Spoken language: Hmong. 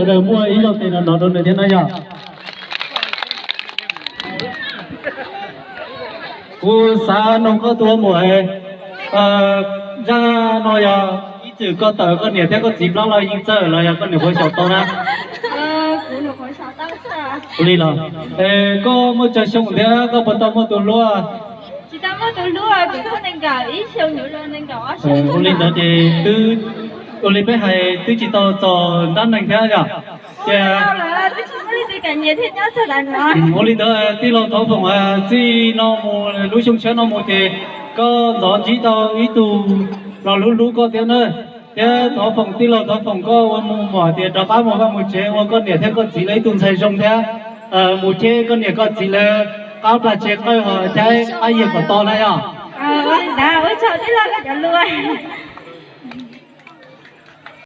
Nws muaj ib zaug tes no no rau nws thiab na yog. Kuv xav noog koj tus muam, zaj no yog ib txwm koj tawm koj niam thiab koj txiv plab los yeej txawj los yog koj niam qhuav xyaum tau na? Ua li los, koj muaj tsawg xyoo thiab koj puas tau muaj tus hlub? Ua li ntawd ces twb, ua li peb hais twb tsis tau txog nrab neeg thiab yog. Ces ua li ntawd tij laug Thov Foom, txij no mus lub xyoo tshiab no mus ces koj ntxov ntsib tau ib tug los hlub hlub koj thiab na. Thiab Thov Foom, tij laug Thov Foom, koj ua mus mom tias rov qab mus vaj mus tsev ua koj niam thiab koj txiv lawv ib tug ntxhais zoo thiab mus cheb koj niam koj txiv lawv qab plag tsev qawj ho caib qab yias kom to na yog. Ua li ntawd ua tsaug tij laug koj cov lus.